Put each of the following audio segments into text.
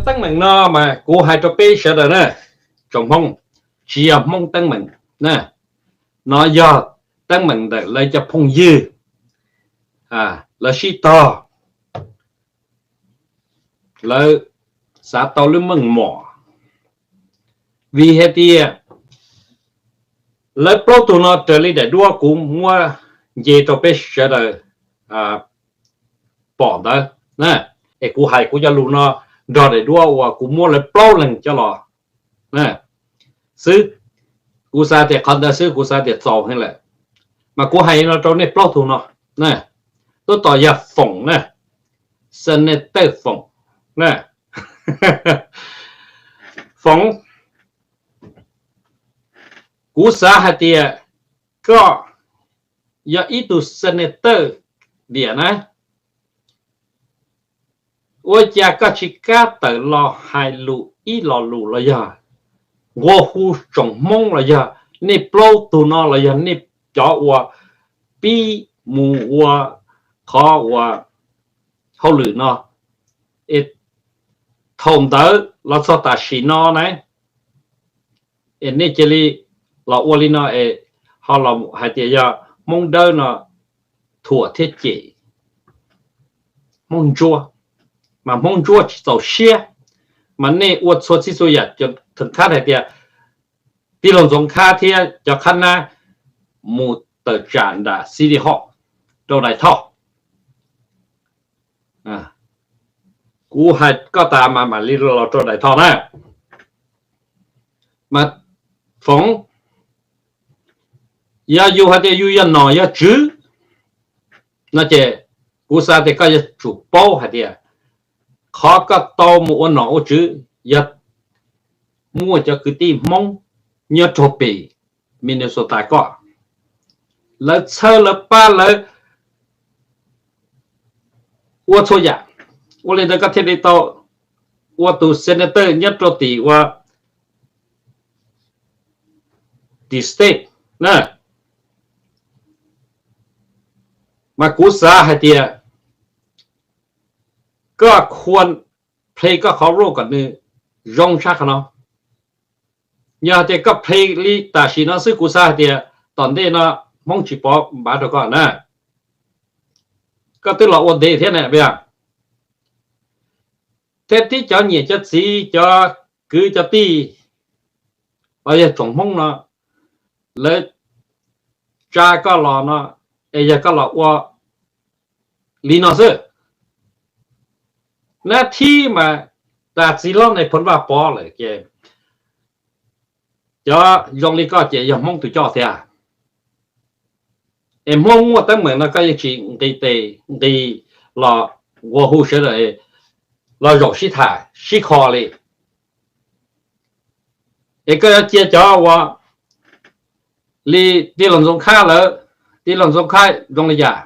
Teeb meem no mas kuv hais rau peb sawv daws na, tsoom Hmoob, tsis yog Hmoob teeb meem na, no yog teeb meem ntawm lawv cov phooj ywg, lawv sib tog, lawv xav tau lub meej mom, vim hais tias lawv plaub tug no raws li daim duab kuv muab nce rau peb sawv daws pom ntawd, es kuv hais kuv cov lus no nrog daim duab uas kuv muab lawv plaub leeg coj los xwb. Kuv xav tias qhov ntawd xwb kuv xav tias txaus heev lawm, mas kuv hais no rau nej plaub tug no, tab tom yog Foom na, Senator Foom na. Foom, kuv xav hais tias koj yog ib tug Senator diam na, ua cas koj tsis kam tawm los hais lus ib lo lus los yog nqua hu tsoom Hmoob los yog nej plaub tug no los yog nej cov uas pib mus ua qhov uas hauj lwm no, es thaum ntawd los txog tam sim no na, es nej cia li los ua li no es ho los hais tias yog Hmoob Dawb no thuam thiab cem Hmoob Ntsuab, mas Hmoob Ntsuab tsis txaus siab, mas nej ua txhua txhij txhua yam, thov khab hais tias tij laug Ntxoov Khab thiab cov khab nab mus tawm tsam nram City Hall rau daim thoj. Kuv hais koj tas mas mam li los rau daim thoj na. Mas Foom, yog yus hais tias yus yog nom yog tswv no ces kuv xav tias koj yuav tsum paub hais tias qhov koj tau mus ua nom ua tswv yog muaj cov kwv tij Hmoob nyob rau pem Minnesota koj, lawv txhawb lawv pab lawv ua txhua yam, ua li ntawd koj thiaj li tau ua tus senator nyob rau tim ua tim state na. Mas kuv xav hais tias koj khuam play koj qhov role kom nws zoo tshaj qhov no. Yog hais tias koj play li tam sim no xwb kuv xav hais tias tom ntej no Hmoob tsis pov npav rau koj na. Koj twb los ua ntev thiab na, thiab tib cov niam cov txiv cov kwv cov tij los yog tsoom Hmoob no lawv tsa koj los no, es yog koj los ua li no xwb, nab thib mas tas txiv hlob Nais Phoo Vaj Pov lawm ces cov zoo li koj ces yog Hmoob tus coj thiab. Es Hmoob muaj teeb meem no koj yeej tsis nqis tes nqis los nqua hu sawv daws los zaum sib tham sib kho li. Es koj yuav cia cov uas li tij laug Ntxoov Khab lawm, tij laug Ntxoov Khab zoo li cas,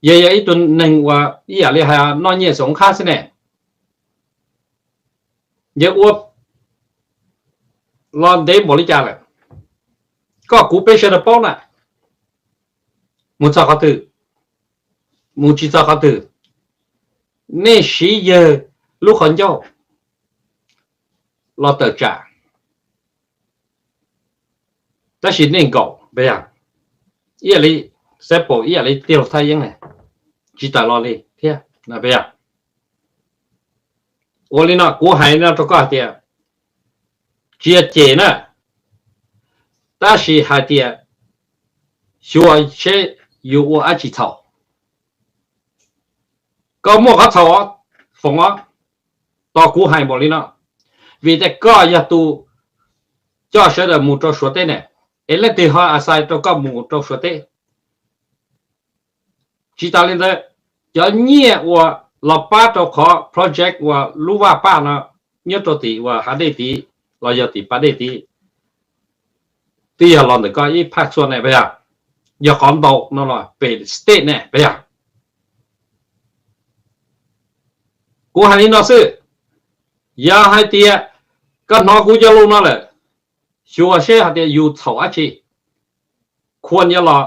yog yog ib tug neeg uas ib yam li hais noj nyiaj xov khab xwb ne, yog ua los ntev npaum li cas lawm, koj kuv peb sawv daws paub na. Mus txog qhov twg, mus tsis txog qhov twg, nej siv yawg lub qhov ncauj los tawm tsam, tab sis nej nkaum peb yog ib yam li, xab pom ib yam li tij laug Thaj Yeeb tsis tawm los li thiab peb yog. Ua li no kuv hais no rau koj hais tias tsis yog cem na, tab sis hais tias xyuas seb yus ua dab tsi txhaum. Koj muaj qhov txhaum, Foom os, tos kuv hais npaum li no, vim tias koj yog tus coj sawv daws mus rau Suav teb ne, es leej twg ho assign rau koj mus rau Suav teb? Tsis tas li ntawd, cov nyiaj uas los pab rau qhov project uas lub vaj paj no nyob rau tim uas hav dej tid los yog tim pas dej tid, twb yog los ntawm koj ib phaj txhua ne peb yog, yog qhov ntau no los pem state ne peb yog. Kuv hais li no xwb, yog hais tias koj hnov kuv cov lus no lawm, xyuas seb hais tias yus txhaum dab tsi, khuam yuav los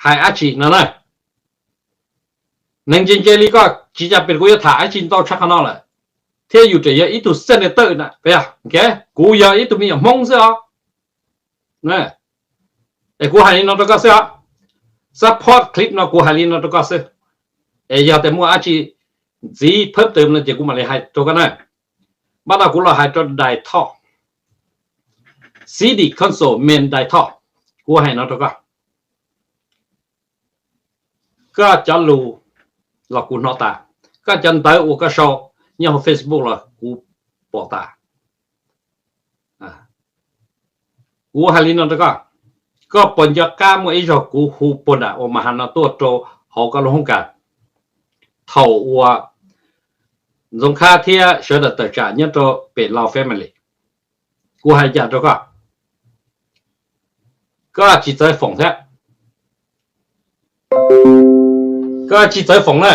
hais dab tsi no na. Neeg ntse ntse li koj tsis cas pes kuv yuav tham dab tsi ntau tshaj qhov no lawm. thiab yus tseem yog ib tug senator na, kuv yog ib tug me nyuam Hmoob xwb os. Es kuv hais li no rau koj xwb os, support clip no kuv hais li no rau koj xwb. Es yog tias muaj dab tsi ntxiv phab twg no ces kuv mam li hais rau koj na. Npaj no kuv los hais rau Dais Thoj, City Councilman Dais Thoj, kuv hais no rau koj. Koj cov lus los kuv hnov tas, koj cov ntawv uas koj sau nyob hauv Facebook los kuv pom tas. Kuv hais li no rau koj, koj puas nco qab muaj ib zaug kuv hu puag nram Omaha no tuaj rau hauv koj lub hoob kas, thaum uas Ntxoov Khab thiab sawv daws tawm tsam nyob rau pem Lao Family? Kuv hais cas rau koj, koj tsis txawv foom thiab. Koj tsis txawv foom na.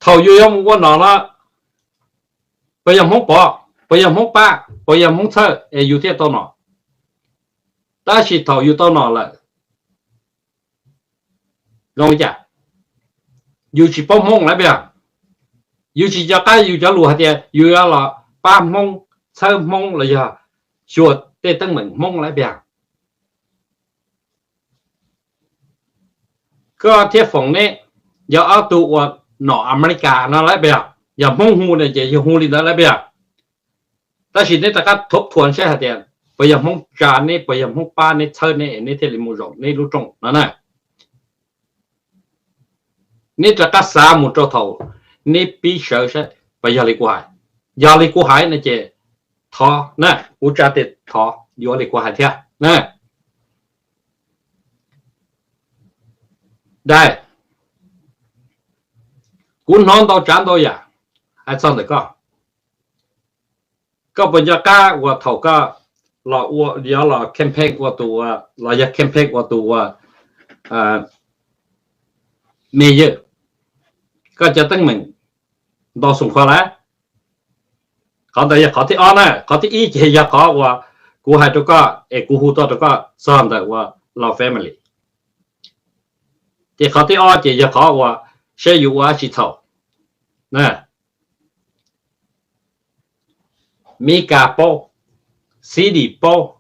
Thaum yus yuav mus ua nom no, puas yog Hmoob Pov, puas yog Hmoob Pab, puas yog Hmoob Txhawb es yus thiaj tau nom? Tab sis thaum yus tau nom lawm, zoo li cas? Yus tsis paub Hmoob lawm puas yog? Yus tsis nco qab yus cov lus hais tias yus yuav los pab Hmoob, txhawb Hmoob los yog xyuas tej teeb meem Hmoob lawm puas yog? Koj thiab Foom neb yog ob tug uas nom Amelikas no lawm puas yog? Yog Hmoob hu no ces yog hu li ntawd lawm puas yog? Tab sis neb rov qab thov thuam saib hais tias puas yog Hmoob tsa neb, puas yog Hmoob pab neb, txhawb neb es neb thiaj li mus zaum neb lub rooj no na. Neb rov qab xav mus rau thaum neb pib sawv saib puas yog li kuv hais. Yog li kuv hais no ces thov na, kuv tsa tes thov yuav li kuv hais thiab na. Dais, kuv hnov ntau tsav ntau yam hais txog ntawm koj. Koj puas nco qab uas thaum koj los ua, yuav los campaign ua tus, los yog campaign ua tus uas mayor, koj cov teeb meem ntau xoo kho lawm? Qhov ntawd yog qhov thib ob na. Qhov thib ib ces yog qhov uas kuv hais rau koj es kuv hu tuaj rau koj txog ntawm uas Lao Family. Ces qhov thib ob ces yog qhov uas saib yus ua dab tsi txhaum. Meskas paub, City paub,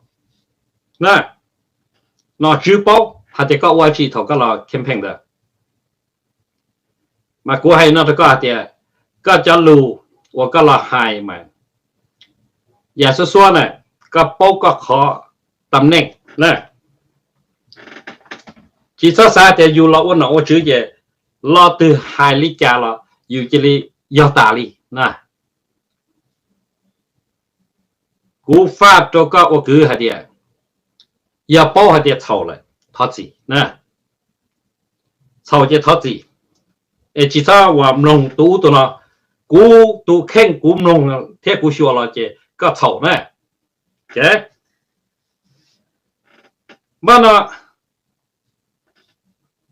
nom tswv paub hais tias koj ua dab tsi thaum koj los campaign ntawd. Mas kuv hais no rau koj hais tias koj cov lus uas koj los hais mas yam xuab xuab na, koj paub koj qhov tam neej na. Tsis txhob xav tias yus los ua nom ua tswv ces lo twg hais li cas los yus cia li yog tas li na. Kuv faj rau koj ua kwv hais tias yog paub hais tias txhaum lawm thov txim na, txhaum ces thov txim, es tsis txhob uas mloog tus ub tus no. Kuv tus kheej kuv mloog thiab kuv xyuas los ces koj txhaum na. Npaj no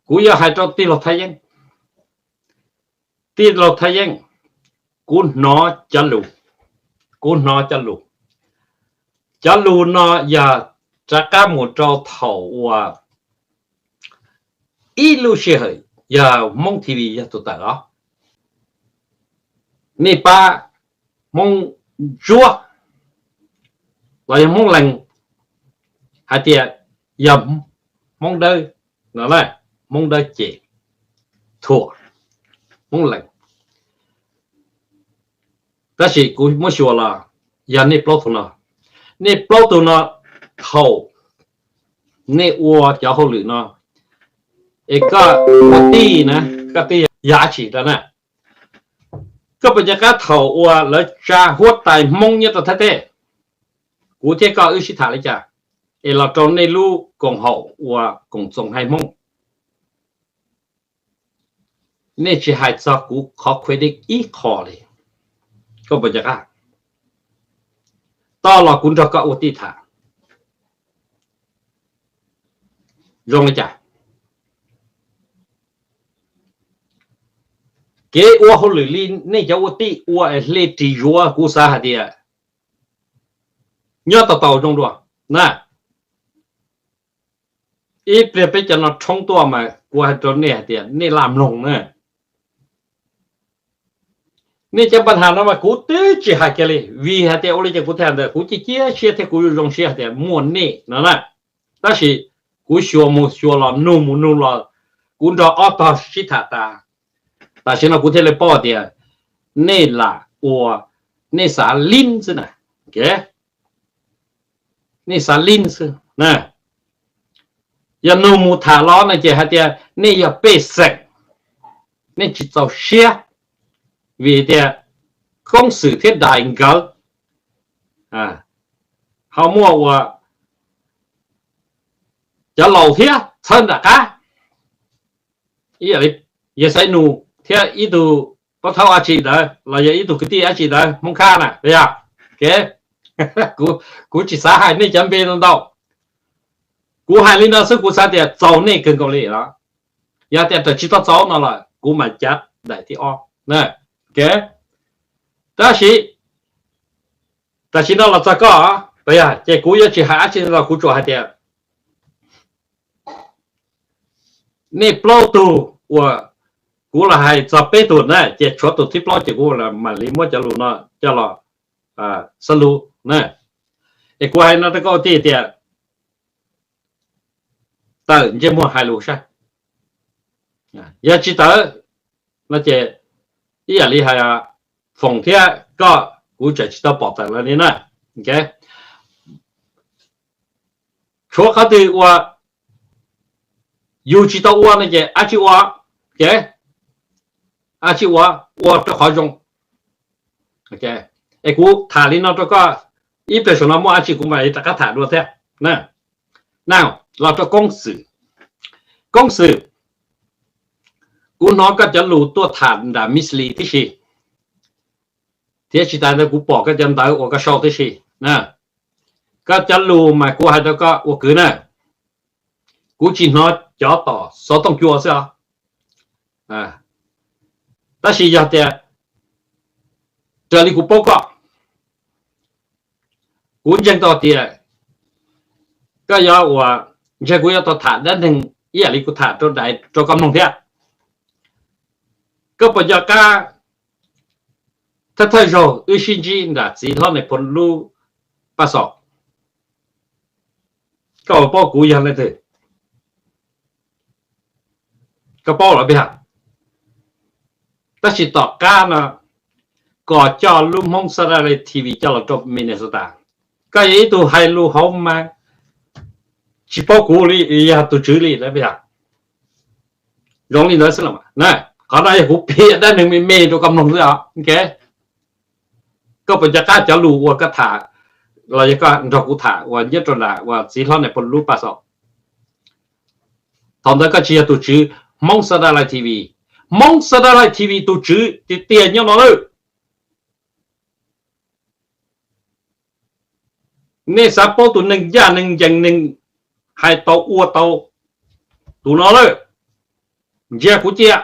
kuv yuav hais rau tij laug Thaj Yeeb. Tij laug Thaj Yeeb, kuv hnov cov lus, kuv hnov cov lus, cov lus no yog rov qab mus rau thaum uas ib lub sij hawm yog Hmoob T V yog tus tawm os, nej pab Hmoob Ntsuab los yog Hmoob Lees hais tias yog Hmoob Dawb no, Hmoob Dawb ces thuam Hmoob Lees. Tab sis kuv muab xyuas los yog nej plaub tug no, nej plaub tug no thaum nej ua cov hauj lwm no es koj ua tij na, koj tij yog dab tsi rau na? Koj puas nco qab thaum uas lawv tsa huab tais Hmoob nyob rau Thaib teb, kuv thiab koj wb sib tham li cas, es los rau nej lub koom haum uas koom txoos hais Hmoob, nej tsis hais txog kuv qhov credit ib qho li. Koj puas nco qab? Toj los kuv nrog koj ua tij tham, zoo li cas? Kev ua hauj lwm li nej cov ua tij ua es hle ris zuav kuv xav hais tias nyob tau tau zoo dua na. Ib pliag peb cov no tshoob tuaj mas kuv hais rau nej hais tias nej laj mloog na. Nej cov npa tham no mas kuv twb tsis hais kiag li, vim hais tias ua li ces kuv tham ntawd kuv cia cia siab thiab kuv zoo siab hais tias muaj nej no na. Tab sis kuv xyuas mus xyuas los nug mus nug los, kuv nrog ob tog sib tham tas, tam sim no kuv thiaj li paub tias nej lam ua, nej xav lib xwb na. Nej xav lib xwb. Yog nug mus tham los no ces hais tias nej yog pej xeem, nej tsis txaus siab, vim tias Koob Xwm thiab Dais nkawd ho muaj ua cov laus thiab txhawb nram qab. Ib yam li yawg Xaiv Nus thiab ib tug pab thaub dab tsi ntawd los yog ib tug kwv tij dab tsi ntawd Hmoob Khab na, yog? Kuv tsis xav hais nej cov npe ntau ntau, kuv hais li no xwb kuv xav tias txaus nej kawg nkaus li os. Yog tias raws tsis tau txaus no los kuv mam cav daim thib ob. Tab sis tam sim no los txog koj, ces kuv yuav tsis hais dab tsi los kuv tsuas hais tias nej plaub tug uas kuv los hais txog peb tug na, ces tshuav tus thib plaub ces kuv mam li muab cov lus no coj los xab lus na. Es kuv hais no rau koj ua tij tias tawm ntsej muag hais lus saib. Yog tsis tawm no ces ib yam li hais Foom thiab koj kuv tseem tsis tau pom tawm lawm li na. Tshuav qhov twg uas yus tsis tau ua no ces ab tsi ua, ces ab tsi ua, ua rau qhov zoo. Es kuv tham li no rau koj, ib pliag saum no muaj ab tsi kuv mam li rov qab tham dua thiab. Na, los rau Koob Xwm. Koob Xwm, kuv hnov koj cov lus tuaj tham nram Mississippi tib si, thiab tsis tas ntawd kuv pom koj cov ntawv uas koj sau tib si. Koj cov lus mas kuv hais rau koj ua kwv na, kuv tsis hnov cov tom xov tooj cua xwb os. Tab sis yog tias raws li kuv paub koj, kuv ntseeg tau tias koj yuav ua, ntshe kuv yuav tau tham dab neeg ib yam li kuv tham rau Dais rau koj mloog thiab. Koj puas nco qab thawj thawj zaug wb sib ntsib nram txiv hlob Nais Phoo lub paj xom? Koj puas paub kuv yog leej twg? Koj paub los peb hais. Tab sis tom qab no koj coj lub Hmoob Satellite T V coj los rau Minnesota, koj yog ib tug hais lus hauv mas tsis paub kuv li, yog tus tswv li lawm peb hais. Zoo li ntawd xwb los, qhov no yog kuv piav dab neeg me me rau koj mloog xwb os. Koj puas nco qab cov lus uas koj tham los yog koj nrog kuv tham uas nyob rau nram uas txiv hlob Nais Phoo lub paj xom? Thaum ntawd koj tsis yog tus tswv Hmoob Satellite T V. Hmoob Satellite T V tus tswv tiag tiag nyob no lawm. Nej xav paub tus neeg ncaj neeg ncees neeg hais tau ua tau, tus no lawm. Ntsia kuv cia,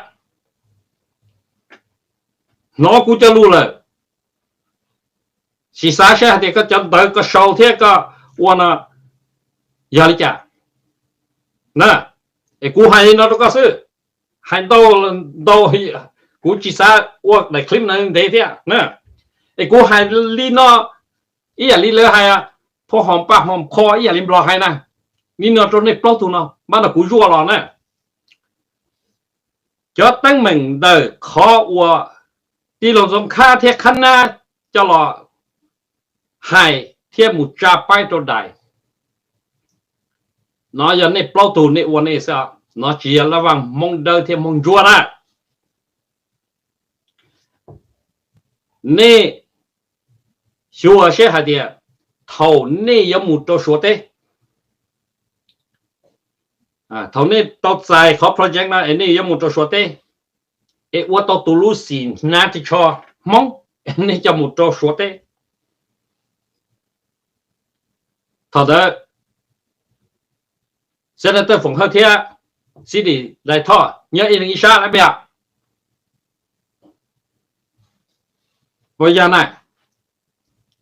hnov kuv cov lus lawm, sim xav saib hais tias koj cov ntawv koj sau thiab koj ua no yog li cas. Es kuv hais li no rau koj xwb, hais ntau ntau, kuv tsis xav ua daim clip no ntev thiab. Es kuv hais li no ib yam li lawv hais, phoj hom paj hom qho ib yam li Nplog hais na. Li no rau nej plaub tug no, npaj no kuv zuaj los na. Cov teeb meem ntawm qhov uas tij laug Ntxoov Khab thiab Khab Nab coj los hais thiab mus tsa paib rau Dais, no yog nej plaub tug nej ua nej xwb, no tsis yog lab vaj Hmoob Dawb thiab Hmoob Ntsuab na. Nej xyuas seb hais tias thaum nej yuav mus rau Suav teb, thaum nej tau txais qhov project no es nej yuav mus rau Suav teb, es ua tau tus lub xim hnav ris tsho Hmoob, nej coj mus rau Suav teb. Thaum ntawd Senator Foom Hawj thiab Xib Dais Thoj nyob ib leeg ib sab lawm peb hais. Puas yog na?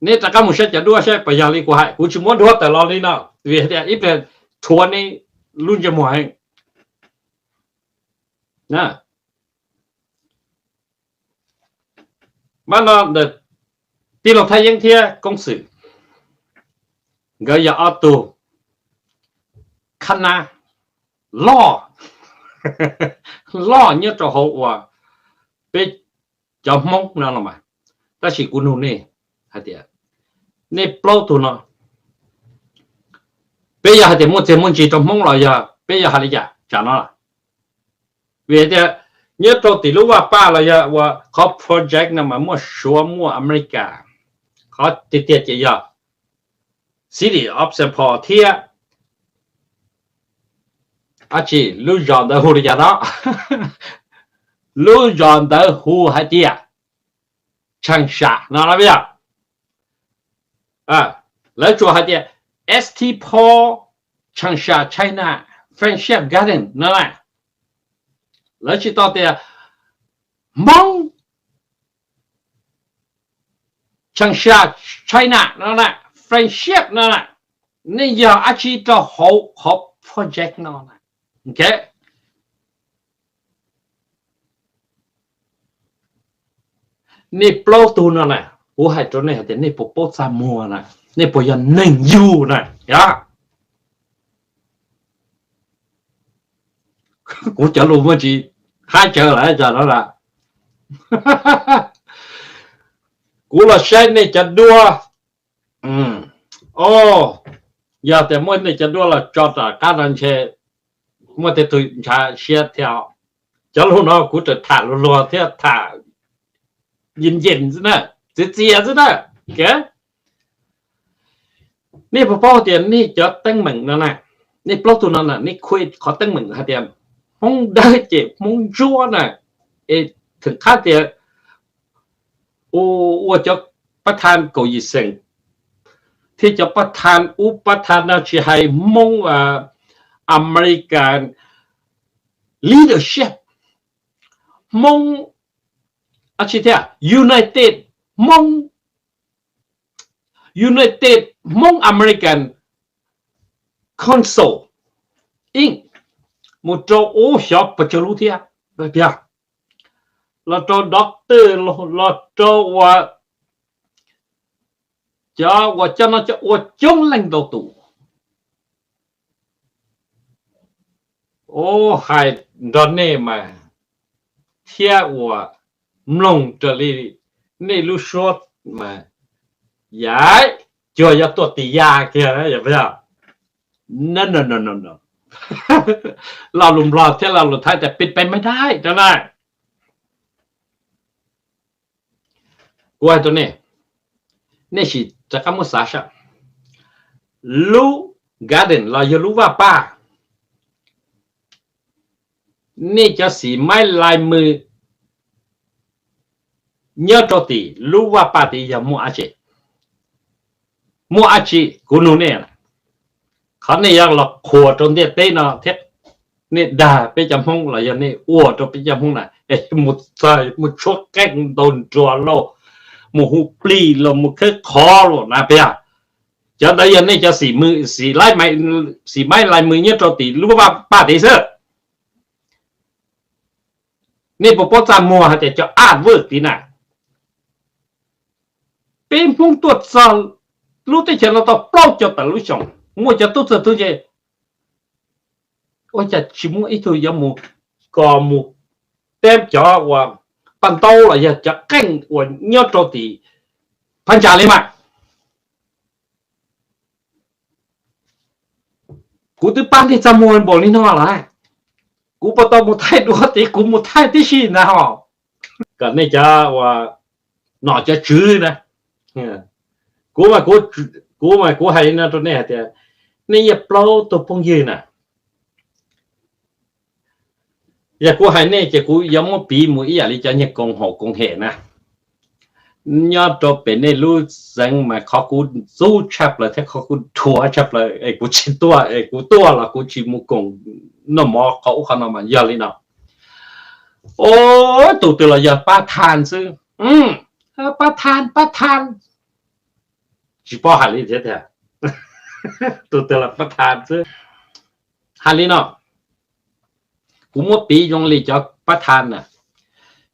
Neb rov qab mus saib cov duab saib puas yog li kuv hais. Kuv tsis muab duab tawm los li no vim hais tias ib pliag rhuav neb lub ntsej muag heev. Na, Mas no tij laug Thaj Yeeb thiab Koob Xwm, nkawd yog ob tug khab nab loj, loj nyob rau hauv uas peb cov Hmoob no los mas. Tab sis kuv nug nej hais tias, nej plaub tug no, peb yog hais tias muaj txiaj muaj ntsig rau Hmoob los yog peb yog hais li cas tsam no? Vim tias nyob rau tim lub vaj paj los yog uas qhov project no mas muaj Suav muaj America, qhov tiag tiag ces yog City of Saint Paul thiab dab tsi, lub zos ntawd hu li cas no? Lub zos ntawd hu hais tias Tsheej Sam no los yog lawv tsuas hais tias S T Paul, Tsheej Sam China, Friendship Garden no na. Lawv tsis tau tias Hmoob Tsheej Sam China no na, Friendship no na, nej yog dab tsi rau hauv qhov project no na? Nej plaub tug no na, kuv hais rau nej hais tias nej puas paub txaj muag na, nej puas yog neeg yug na? Kuv cov lus muaj tsis haib tsawv lawm no las. Kuv los saib nej cov duab. Yog tias muaj nej cov duab los tso rov qab no ntshe muaj tej tug ntshav siab thiab. Cov lus no kuv tseem tham luag luag thiab tham yees yees xwb na, txias txias xwb na. Nej puas paub tias nej cov teeb meem no na, nej plaub tug no na, nej khuj qhov teeb meem hais tias Hmoob dawb ces Hmoob ntsuab na, es theem qab tias ua cov pab thaj kaum yim xeem thiab cov pab thaj ub pab thaj no tsis hais Hmoob American leadership, Hmoob, tsis thiab, United Hmoob, United Hmoob American Council, mus rau ub xyov puas tsawg lub thiab, los rau doctor, los rau uas cov uas coj no coj ua coob leej ntau tus. Ua hais nrog nej mas thiab uas mloog raws li nej lub suab mas yav cuag yuav tuaj tis yaj kiag yog. Lo lus Nplog thiab lo lus Thaib tias เป็นไปไม่ได้ no na. Kuv hais rau nej, nej sim rov qab muab xav saib, lub garden los yog lub vaj paj, nej cov xim maib lais mws nyob rau tim lub vaj paj tid yog muaj dab tsi? Muaj dab tsi? Kuv nug nej, qhov nej yuav los qhuas rau ntiaj teb no thiab, nej dag peb cov Hmoob los yog nej ua rau peb cov Hmoob na, es mus txog mus tshuab qeej ntau nruas lauj, mus hu plig los mus khawb qhov los na peb, cov ntawd yog nej cov xim maib lais mws nyob rau tim lub vaj paj tid xwb. Nej puas paub txaj muag hais tias cov aj vwj tid na, peb Hmoob tuaj txog lub teb chaws no tau plaub caug tawm lub xyoo, muaj cov tub txawg tub ntse, ua cas tsis muaj ib tug yuav mus kos mus teb cov uas paj ntaub los yog cov qeej uas nyob rau tim phab ntsa li mas? Kuv twb pab nej txaj muag npaum li no lawm, kuv puas tau mus thaij duab tid? Kuv mus thaij tib si ntag hos. Kom nej cov uas nom cov tswv na, kuv, kuv mas kuv hais li no rau nej hais tias nej yeej plaub tug phooj ywg na, yog kuv hais nej ces kuv yuav muab piv mus ib yam li cov nyuag koom haum koom hem na. Nyob rau pem nej lub xeev mas qhov kuv ntxub tshaj plaws thiab qhov kuv dhuav tshaj plaws es kuv tsis tuaj, es kuv tuaj los kuv tsis mus koom noj mov qhov ub qhov no mas yog li no. Tus twg los yog pab thaj xwb, pab thaj, pab thaj, tsis paub hais li thiab tiag, tus twg los pab thaj xwb. Hais li no, kuv muab piv zoo li cov pab thaj na,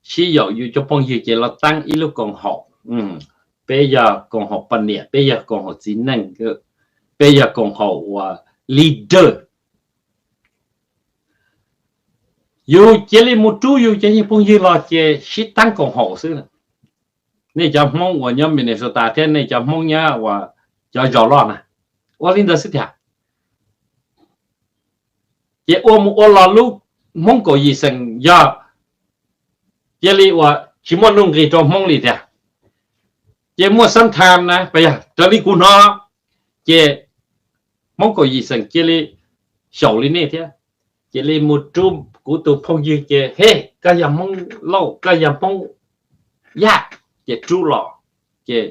sib yaum yus cov phooj ywg ces los taab ib lub koom haum. Peb yog koom haum poj niam, peb yog koom haum txiv neej, peb yog koom haum uas leader. Yus cia li mus rub yus cov phooj ywg los ces sib taab koom haum xwb. Nej cov Hmoob uas nyob Minnesota thiab nej cov Hmoob nyob uas cov zos loj na, ua li ntawd xwb tiag. Ces ua mus ua los lub Hmoob kaum yim xeem yog cia li uas tsis muaj nuj nqis rau Hmoob li tiag. Ces muaj sometime na, yog raws li kuv hnov, ces Hmoob kaum yim xeem cia li xyaum li nej thiab. Cia li mus rub kuv tus phooj ywg ces, he, koj yog Hmoob Lauj, koj yog Hmoob Yaj, ces rub los, ces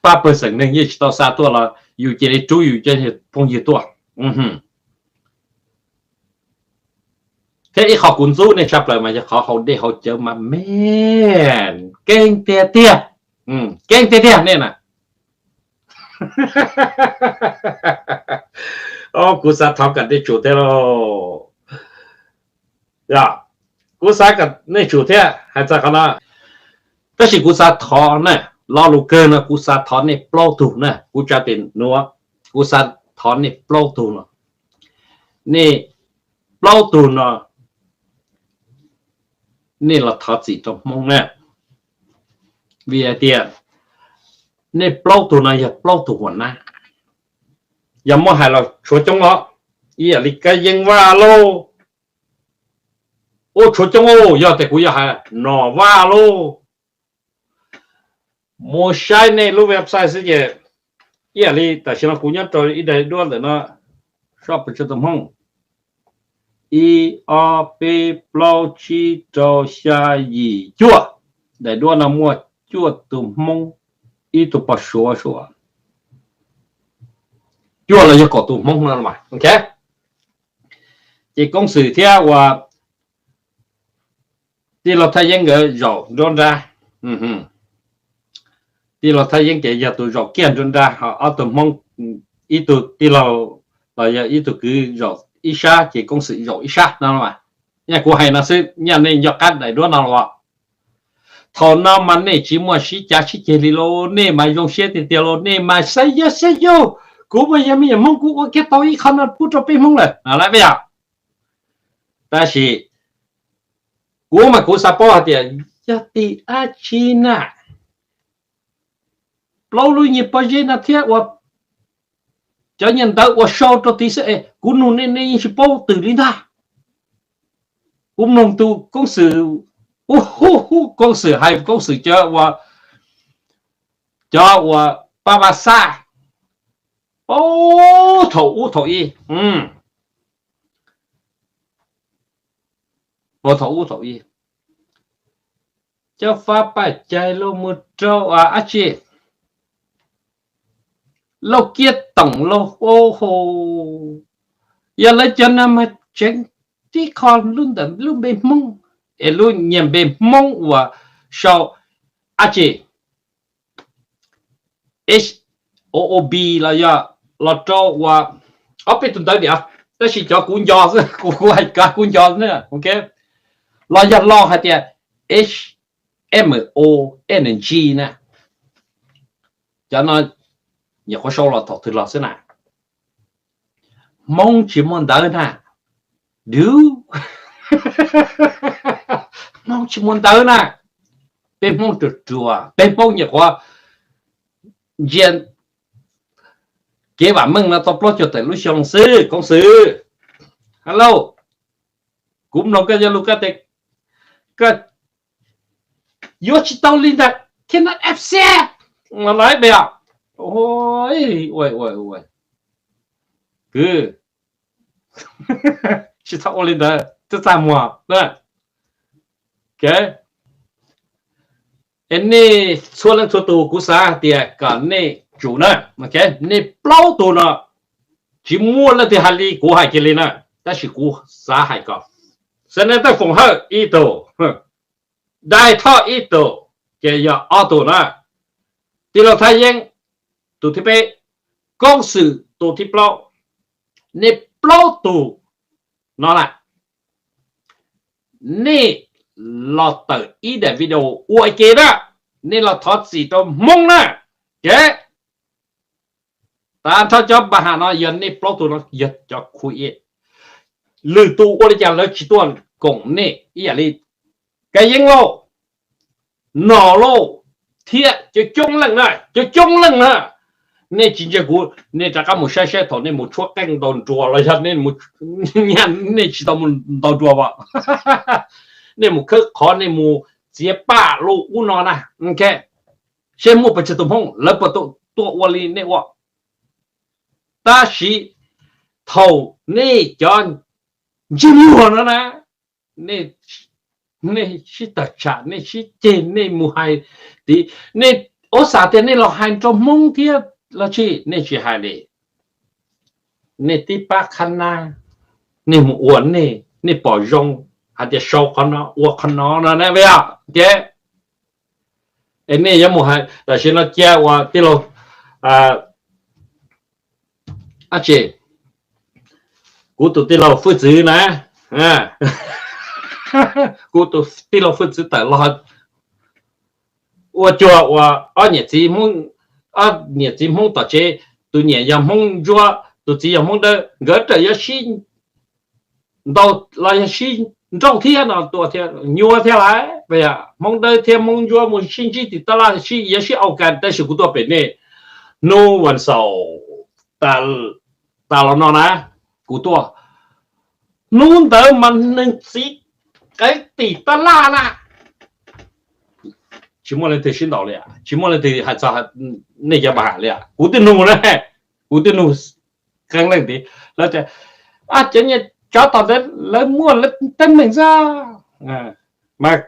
pab pawg xeem neeg yeej tsis tau xa tuaj los yus cia li rub yus cov phooj ywg tuaj. Thiab ib qho kuv ntxub nej tshaj plaws mas yog qhov haus dej haus cawv mas, man, keeb tiag tiag, keeb tiag tiag nej na. Kuv xav thov kom nej tsum thiab lauj. Kuv xav kom nej tsum thiab hais txog qhov no. Tab sis kuv xav thov na, lo lus kawg no kuv xav thov nej plaub tug na, kuv tsa tes nuav, kuv xav thov nej plaub tug no, nej plaub tug no nej los thov txim rau Hmoob na. Vim hais tias nej plaub tug no yog plaub tug huam nab. Yog muab hais los tshuav coob os, ib yam li Kab Yeeb Vaj lauj, ua tshuav coob, yog tias kuv yog hais Nom Vaj lauj, mus saib nej lub website xwb ces ib yam li tam sim no kuv nyob rau ib daim duab ntawm no, soj pes tsawg tus Hmoob, ib ob peb plaub tsib rau xya yim cuaj, daim duab no muaj cuaj tus Hmoob, ib tug pog Suav, Suav, cuaj los yog kaum tus Hmoob no. Ok, ces Koob Xwm thiab uas tij laug Thaj Yeeb nkawd zaum nruab nrab. Tij laug Thaj Yeeb ces yog tus zaum kiag nruab nrab, ho ob tug Hmoob, ib tug tij laug los yog ib tug kwv zaum ib sab ces Koob Xwm zaum ib sab no. Nyaj kuv hais no xwb, nyaj nej nco qab daim duab no los. Thaum no mas nej tsis muaj sib cav sib ceg li lauj, nej mas zoo siab tiag tiag lauj, nej mas xab yaj xab yaug, kuv mas yog me nyuam Hmoob kuv ua kiag tau ib qho no pub rau peb Hmoob lawm no las peb yog. Tab sis kuv mas kuv xav paub hais tias yog tim dab tsi na, plaub lub nyiag pob zeb no thiab ua cov nyiaj ntawv ua sau rau tid xwb es kuv nug nej, nej yeej tsis paub twg li ntag. Kuv mloog tus Koob Xwm, ub, Koob Xwm hais Koob Xwm cov ua, cov ua pab pab xab, paub thaum ub thaum ub, paub thaum ub thaum ub, cov fab paj cai los mus rau dab tsi, Lauj Kiab Toom los, o, yog lawv cov no mas tseem tib qho lub ntawm lub npe Hmoob, es lub nyiag npe Hmoob uas sau dab tsi, H O O B los yog los rau uas ob peb tug ntawv diam, tab sis cov kuv nco xwb, kuv, kuv hais cov kuv nco xwb, ok, los yog lo hais tias H M O N G na. Cov no nyuam qhuav sau los thaum twg los xwb na. Hmoob tsis muaj ntawv na, dude. Hmoob tsis muaj ntawv na. Peb Hmoob ruam ruam, peb Hmoob nyuam qhuav ntsia kev vam meej no tau plaub caug tawm lub xyoo xwb, Koob Xwm. Hello, kuv mloog koj cov lus koj tias koj yuav tsis tau li ntawd, cannot accept, lawv peb os. Ua, ua, ua, kwv, tsis txhob ua li ntawd, twb txaj muag na. Ok, es nej txhua leej txhua tus kuv xav hais tias kom nej tsum na. Ok, nej plaub tug no tsis muaj leej twg hais li kuv hais kiag li na, tab sis kuv xav hais kom Senator Foom Hawj ib tug, Dai Thoj ib tug, ces yog ob tug na. Tij laug Thaj Yeeb tus thib peb, Koob Xwm tus thib plaub, nej plaub tug no lawm, nej los tawm ib daim video ua ke na, nej los thov txim rau Hmoob na. Ke, tag nrho cov npa has no yog nej plaub tug no yog cov khu i, lwm tus ua li cas lawv tsis tuaj koom nej ib yam li Kab Yeeb lauj, Nom lauj, thiab coob coob leej na, coob coob leej na. Nej tsis ntseeg kuv, nej rov qab mus saib saib thaum nej mus tshuab qeej ntaus nruas los yog nej mus, nej tsis tau mus ntaus nruas as, nej mus khawb qhov, nej mus txiav paj lus ub no na, seb muaj pes tsawg tus Hmoob lawv puas tuaj ua li nej ua. Tab sis thaum nej cov ntsej muag no na, nej sib tawm tsam, nej sib ceg, nej mus hais, nej, ua xav tias nej los hais rau Hmoob thiab los tsis, nej tsis hais li. Nej tib pab qhab nab, nej mus ua nej, nej pom zoo hais tias sau qhov no ua qhov no no na, tias, es nej yuav mus hais tam sim no cia uas tij laug, ab tsi, kuv tus tij laug Fwj Txwv na, kuv tus tij laug Fwj Txwv tawm los ua cuag uas ob niam txiv Hmoob, ob niam txiv Hmoob tom tsev, tus niam yog Hmoob Ntsuab, tus txiv yog Hmoob Dawb, nkawd raws yuav sib ntaus los yog sib nrauj thiab no, tua nyuaj thiab lawm. Hmoob Dawb thiab Hmoob Ntsuab mus sib ntsib tim tab laj, yuav sib au kas, tab sis kuv tuaj pem nej hnub vas xaum tas los no na, kuv tuaj hnub ntawd mas neeg txiv qeeb tim tab laj na, tsis muaj leej twg sib ntaus li, tsis muaj leej twg hais txog nej cov npa has li. Kuv twb nug na, kuv twb nug qee leej tid, lawv tias, cov niag tsov tom ntawd lawv muaj lawv teeb meem xwb. Mas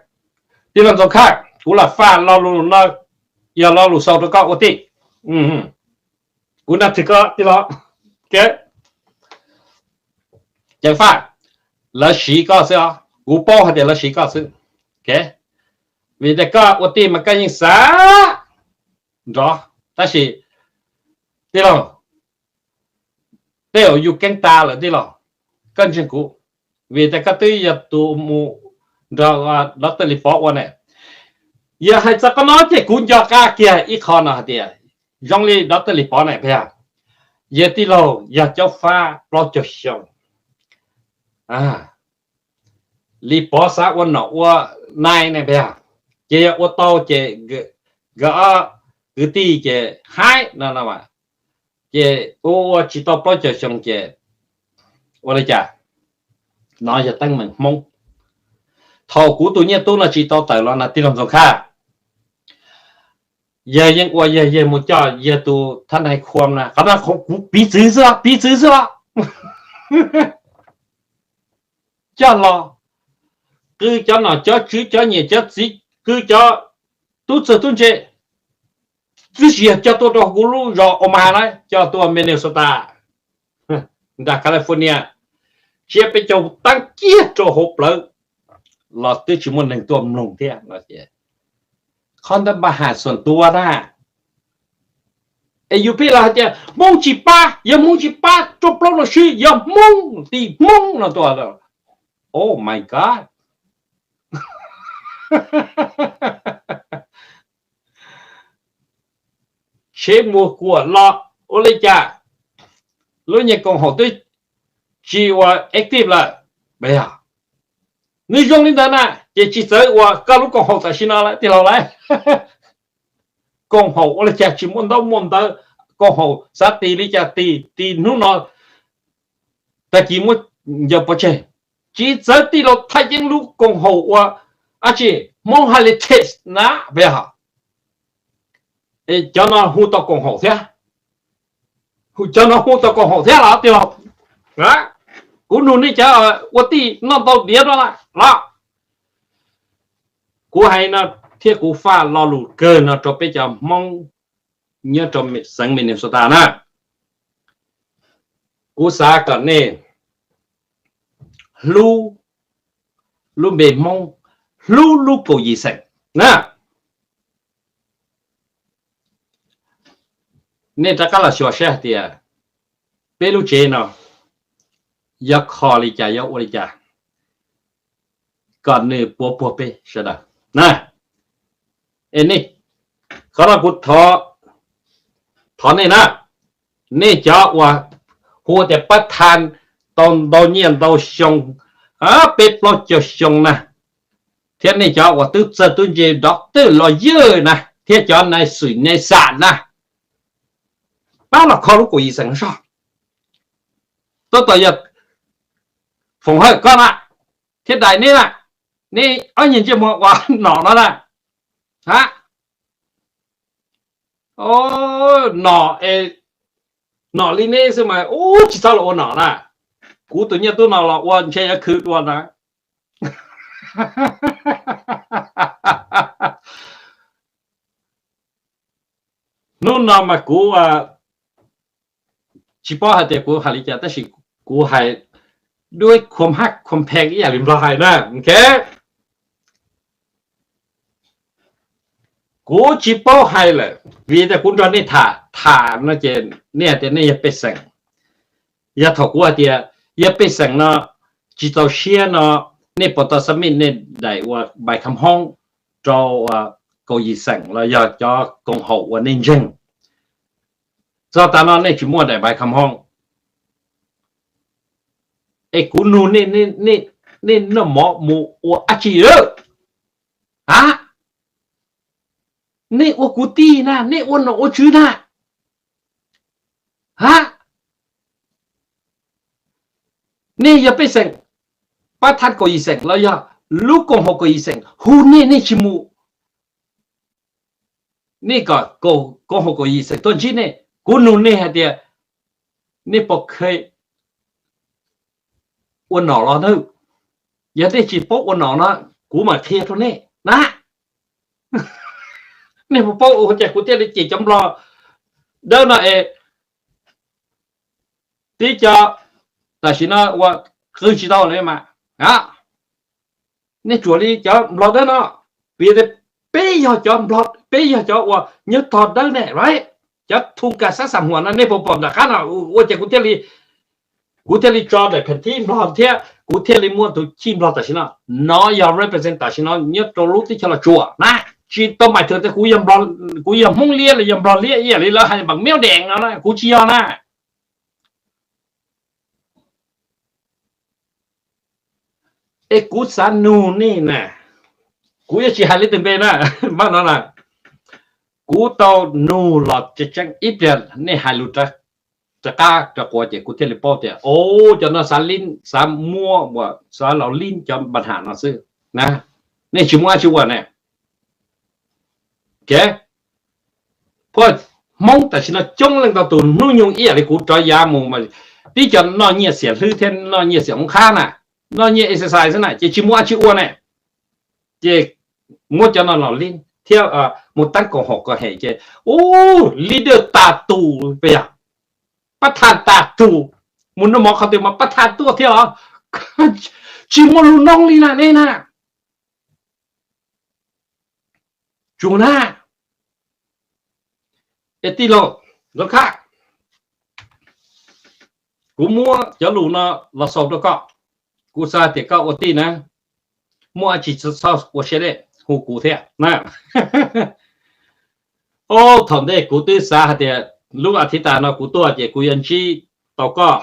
tij laug Ntxoov Khaj, kuv lam faj lo lus no, yog lo lus sau rau koj ua tij. Kuv nab thwm koj tij laug, ceev faj, lawv siv koj xwb os, kuv paub hais tias lawv siv koj xwb. Vim tias koj ua tij mas koj yeej xav nrov, tab sis tij laug, tej zaum yus keeb tas lawm tij laug, koj ntseeg kuv, vim tias koj twb yog tus mus nrog Doctor Lis Pov ua ne. Yog hais txog qhov no ces kuv nco qab kiag ib qho no hais tias zoo li Doctor Lis Pov ne, yog tij laug yog caub fab plaub caug xyoo, Lis Pov xav ua nom ua nai ne, ces yog ua tau ces nkawd ob kwv tij ces haib no, ces ua ua tsis tau plaub caug xyoo ces ua li cas? No yog teeb meem Hmoob. Thaum kuv tus nyiaj tub no tsis tau tawm los na tij laug Ntxoov Khaj, yawg yeej ua yawg, yawg mus coj yawg tus thab nai khuam na, qhov no kuv piv txwv xwb, piv txwv xwb os. Coj los, qw cov nom cov tswv cov niam cov txiv, qw cov tub txawg tub ntse, twb tsis yog coj tuaj rau kuv lub zos Omaha na, coj tuaj Minnesota, nram California, tsiab peb caug taab kiag rau hauv plawv los twb tsis muaj neeg tuaj mloog thiab no. Qhov ntawd npa has xuam tua na. Es yus pheej los hais tias Hmoob tsis pab, yog Hmoob tsis pab rau plaub los swb, yog Hmoob tim Hmoob no tua. Oh my God. Tsheb muag kuam los ua li cas, lub nyuag koom haum twb tsis ua active lawm. Nws zoo li ntawd na, ces tsis txawv uas koj lub koom haum tam sim no lawm tij laug lauj. Koom haum ua li cas tsis muaj ntaub muaj ntawv, koom haum xav tis li cas tis, tis hnub no, tag kis muab ncaws pov tseg. Tsis txawv tij laug Thaj Yeeb lub koom haum ua dab tsi, Hmoob hais li test na, peb cov no hu tau koom haum thiab, cov no hu tau koom haum thiab los tij laug. Kuv nug nej cov ua tij noj ntau diav no los, kuv hais no thiab kuv faj lo lus kawg no rau peb cov Hmoob nyob rau xeev Minnesota na. Kuv xav kom nej hlub lub npe Hmoob, hlub lub kaum yim xeem na. Nej rov qab los xyuas saib hais tias peb lub tsev no yuav kho li cas, yuav ua li cas. kom nws puav puag peb sawv daws na. Es nej, qhov no kuv thov nej na, nej cov uas hu tias pab thas tau ntau nyiaj ntau xyoo, peb plaub caug xyoo na, thiab nej cov uas twb txawj twb ntse dov twj los yawj na, thiab cov nai xwm nai xam na, pab los kho lub kaum yim xeem zog. Tab tom yog Foom Hawj koj na, thiab dais neb na, neb ob nyuag ntsej muag ua nom no na, ha, nom, nom li neb xwb mas ub tsis txhob los ua nom na. Kuv tus nyiaj tub no los ua ntshe yuav khwv dua na. Hnub no mas kuv tsis paub hais tias kuv hais li cas tab sis kuv hais duab khuam haj khuam pheej ib yam li Nplog hais na. Kuv tsis paub hais lawm vim tias kuv nrog nej tham tham no ces nej hais tias nej yog pej xeem. Yog thaum kuv hais tias yog pej xeem no tsis txaus siab no, nej puas tau submit nej daim uas npaim kham hoob rau kaum yim xeem los yog cov koom haum uas nej ntseeg? Txog tav no nej tsis muaj daim npaim kham hoob. Es kuv nug nej, nej noj mov mus ua dab tsi lawm? Ha, nej ua kuv tij na, nej ua nom ua tswv na. Ha, nej yog pej xeem, pab thas kaum yim xeem los yog lub koom haum kaum yim xeem hu nej, nej tsis mus. Nej kom koom haum kaum yim xeem tuaj ntsib nej, kuv nug nej hais tias nej puas kheev ua nom los na? Yog nej tsis paub ua nom no, kuv mam qhia rau nej na. Nej puas paub ua cas kuv thiaj li cem cov Nplog dawb no es tib co tam sim no ua qw tsis tau li mas, nej tsuas li cov Nplog dawb no, vim peb yog cov Nplog, peb yog cov uas nyob tog dawb ne, cov thoob kas xab xam huam no nej puas pom nram qab no? Ua cas kuv thiaj li, kuv thiaj li tso daim pheem thib Nplog thiab kuv thiaj li muaj tus chij Nplog tam sim no. No yog represent tam sim no nyob rau lub teb chaws Los Tsuas na, tsis tau mais thwm tias kuv yog Hmoob liab los yog Nplog liab ib yam li lawv hais npaum miab dees no na, kuv tsis yog na. Es kuv xav nug nej na, kuv yuav tsis hais leej twg npe na, npaj no na, kuv tau nug los tseeb tseeb ib pliag nej hais lus rov qab rov quav ces kuv thiaj li paub tias o, cov no xav lib, xav muab, xav los lib cov npa ham no xwb na. Nej tsis muaj dab tsi ua ne. Phuaj Hmoob tam sim no coob leej ntau tus hnub nyoog ib yam li kuv rov yav mus mas tib co noj nyiaj xiam hlwb thiab noj nyiaj xiam oob qhab na, noj nyiaj exercise xwb na ces tsis muaj dab tsi ua ne. Ces muab cov no los lib thiab mus tab koom haum kom hem ces ub, leader tas tus, pab thas tas tus, mus noj mov qhov twg mas pab thas tuaj thiab os. Tsis muaj lus noob li na nej na. Tsuas na, es tij laug Zoo Khab, kuv muab cov lus no los xaus rau koj. Kuv xav tias koj ua tij na, muaj dab tsi txhob ua siab deb hu kuv thiab na. Thaum ntej kuv twb xav hais tias lub a thiv tas no kuv tuaj ces kuv yuav ntsib tau koj,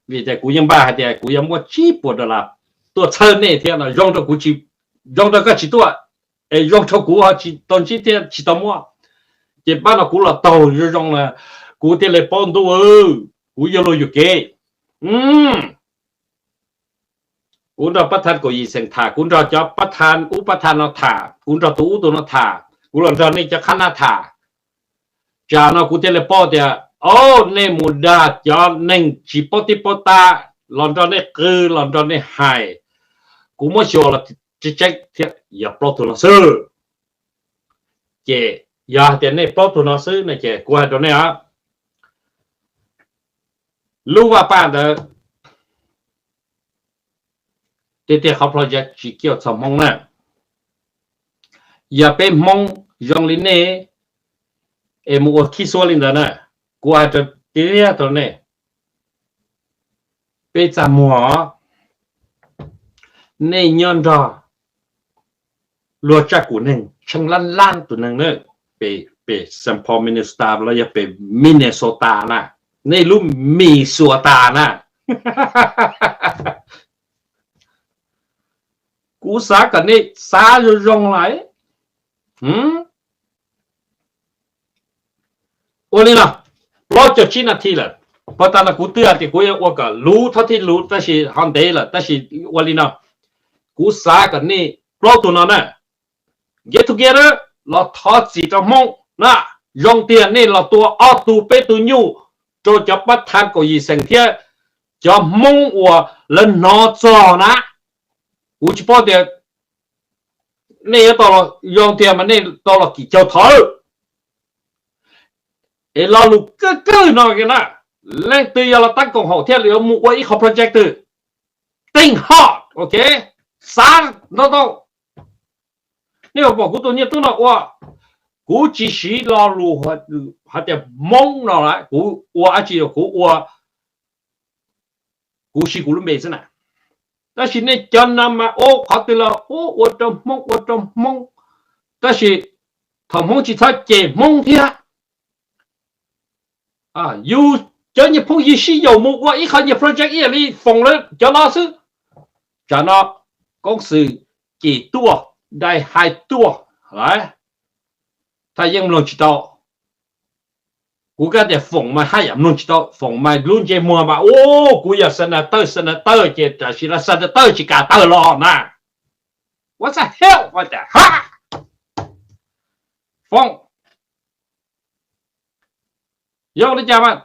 vim tias kuv yeej npaj hais tias kuv yuav muab tsib puas dollar tuaj txhawb nej thiab no, zoo rau kuv, zoo rau koj tsis tuaj, es zoo rau kuv ho tsis tau ntsib thiab tsis tau muab. Ces pab no kuv los taug zoo zoo na, kuv thiaj li paub ntuj, kuv yuav luag yuam kev. Kuv nrog pab thas kaum yim xeem tham, kuv nrog cov pab thas ub pab thas no tham, kuv nrog tus ub tus no tham, kuv los nrog nej cov qhab nab tham. Tsam no kuv thiaj li paub tias o, nej mus dag cov neeg tsis paub tib paub tab los nrog nej qw los nrog nej hais, kuv muab xyuas los tseeb tseeb thiab yog plaub tug no xwb. Ces yog hais tias nej plaub tug no xwb no ces kuv hais rau nej os, lub vaj paj ntawd tiag tiag qhov project tsis kiaj txog Hmoob na. Yog peb Hmoob zoo li nej es mus ua khib xuab li ntawd na, kuv hais tiag rau nej, peb txaj muag. Nej nyob nrog luag tsaj kum neeg tsheej lab lab tus neeg na, pem, pem Saint Paul Minnesota los yog pem Minnesota na, nej lub Minnesota na. Kuv xav kom nej xav zoo zoo lawm. Ua li no, plaub caug tsib nas this lawm. Pos tas no kuv twb hais tias kuv yuav ua kom luv thoob thib luv tab sis ho ntev lawm, tab sis ua li no, kuv xav kom nej plaub tug no na, get together los thov txim rau Hmoob na. Zoo tiag nej los tua ob tug peb tug nyuj rau cov pab thab kaum yim xeem thiab cov Hmoob uas lawv hnov txog na. Kuv tsis paub tias nej yuav tau, zoo tiag mas nej tau los kim caug thov lawm. Es lo lus kawg kawg no na, leej twg yog los tab koom haum thiaj li yuav mus ua ib qhov project twg, teej hoj, ok, xav ntau ntau. Nej pom kuv tus nyiaj tub no ua, kuv tsis siv lo lus hais tias Hmoob no lawm, kuv ua dab tsi los kuv ua, kuv siv kuv lub npe xwb na. Tab sis nej cov no mas ua qhov twg los ua rau Hmoob, ua rau Hmoob, tab sis thaum Hmoob tsis txhob cem Hmoob thiab. Yus cov niag phooj ywg sib yaum mus ua ib qho niag project ib yam li Foom lawv cov no xwb. Tsam no koob xwm cem tuaj, dai hais tuaj, lawv thaj yeej mloog tsis tau. Kuv kab tias Foom mas haj yam mloog tsis tau, Foom mas lub ntsej muag mas ua kuv yog senator, senator ces tam sim no senator tsis kam tawg los na. What the hell, what the hell? Foom, yog li cas mas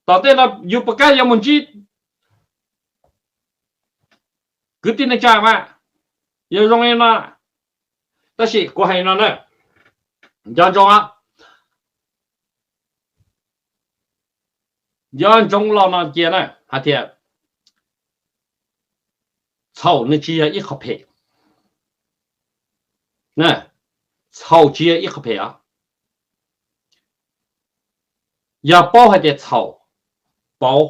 tom ntej no yus puas kam yuav mus ntsib kwv tij neej tsa mas yog zoo li no. Tab sis kuv hais no na, nco ntsoov, nco ntsoov lo no cia na, hais tias txhaum nws tsis yog ib qho phem. Txhaum tsis yog ib qho phem os. Yog paub hais tias txhaum, pauv,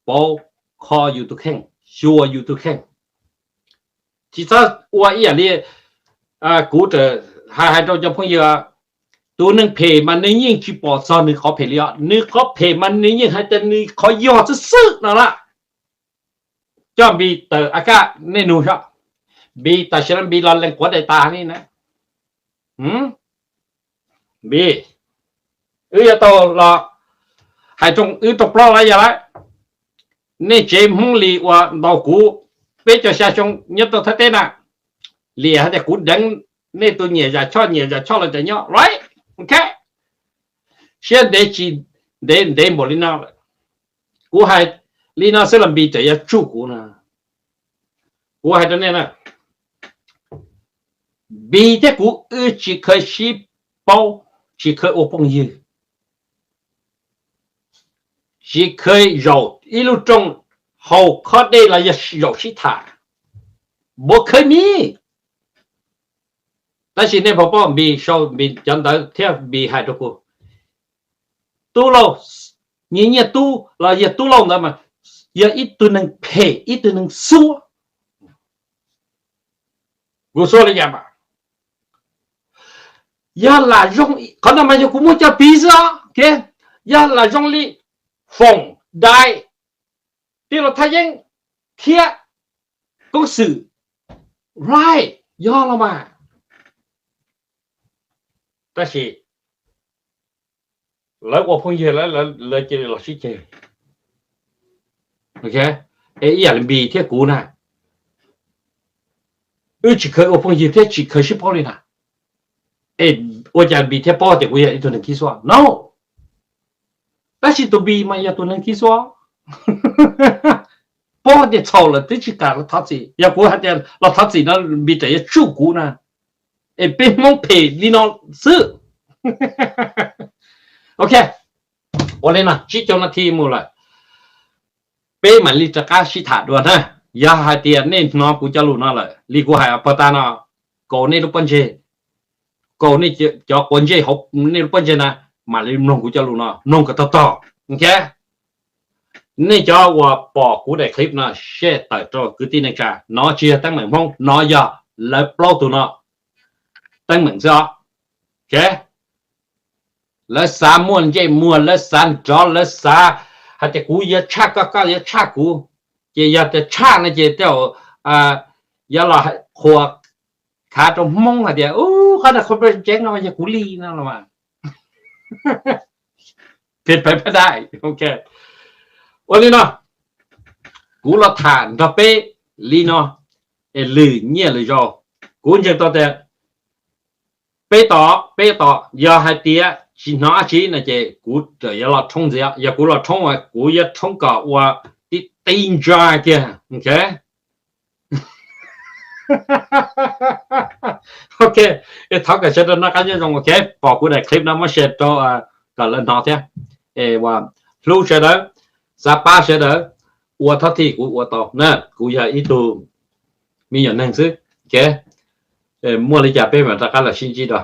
pauv kho yus tus kheej, xyuas yus tus kheej. Tsis txhob ua ib yam li kuv hais, hais rau cov phooj ywg, tus neeg phem mas nws yeej tsis pom txog nws qhov phem li os, nws qhov phem mas nws yeej hais tias nws qhov yog xwb xwb no na. Coj Npis tawm a kaj nej nug, Npis tam sim no Npis los lees quav daim tas li na. Npis, wb yuav tau los hais rau wb rau plaub lawm yog lawm. Nej tsev Hmoob Lis uas ntaus kuv peb caug xya xyoo nyob rau Thaib teb na, Lis hais tias kuv deev nej tus nyiam Zam Choj, nyiam Zam Choj los tseem nyob, right? Ok, siab ntev tsis ntev, ntev npaum li no lawm. Kuv hais li no xwb los Npis tseem yuav tsuj kuv na. Kuv hais rau nej na, Npis thiab kuv wb tsis kheev sib paub, tsis kheev ua phooj ywg, tsis kheev zaum ib lub rooj haus khob dej los yog zaum sib tham, npaum kheev ni. Tab sis nej puas paub Npis sau Npis cov ntawv thiab Npis hais rau kuv, Tub Lauj, nyias nyias Tub los yog Tub Lauj ntawd mas yog ib tug neeg phem, ib tug neeg xuab. Kuv xuab li cas mas, yog lam zoo, qhov no mas yog kuv muab coj piv xwb os, yog lam zoo li Foom, Dai, tij laug Thaj Yeeb thiab Koob Xwm, right, yog los mas. Tab sis lawv ua phooj ywg, lawv cia li los sib ceg. Es ib yam li Npis thiab kuv na, wb tsis kheev ua phooj ywg thiab tsis kheev sib paub li na. Es ua cas Npis thiaj paub tias kuv yog ib tug neeg khib xuab no? Tab sis tus Npis mas yog tus neeg khib xuab, paub tias txhaum lawm twb tsis kam los thov txim. Yog kuv hais tias los thov txim no Npis tseem yuav tsuj kuv na. Es peb Hmoob phem li no xwb. Ok, ua li no tsib caug nas this mus lawm, peb mam li rov qab sib tham dua na. Yog hais tias nej hnov kuv cov lus no lawm, li kuv hais puag ta no, kaus nej lub pob ntseg, kaus nej cov quav ntsej hauv nej lub pob ntseg na, mam li mloog kuv cov lus no, mloog kom tog tog, ok? Nej cov uas pom kuv daim clip no, share tawm rau kwv tij neej tsa, no tsis yog teeb meem Hmoob, no yog lawv plaub tug no teeb meem xwb os. Lawv xav muaj ntsej muag, lawv xav nrov, lawv xav hais tias kuv yuav tshaj koj, koj yuav tshaj kuv. Ces yog tias tshaj no ces tej zaum yuav los qhuas khav rau Hmoob hais tias, ub, qhov no qhov ntseeb no yog kuv li no los mas. Phem phem phem dai, ok. Ua li no, kuv los tham nrog peb li no, es lwm nyiaj lwm zaus, kuv ntseeg tau tias peb tos, peb tos, yog hais tias tsis hnov dab tsi no ces kuv tseem yuav los rhoob ntxiv, yog kuv los rhoob mas kuv yuav rhoob kom ua tib tib ntsa kiag, ok. Ok, es thov kom sawv daws noj qab nyob zoo, ok, pom kuv daim clip no muab share rau kom lawv hnov thiab. Es ua hlub sawv daws, xav pab sawv daws, ua thov thij kuv ua tau na, kuv yog ib tug me nyuam neeg xwb, ok. Muaj li cas peb mam rov qab los sib ntsib dua.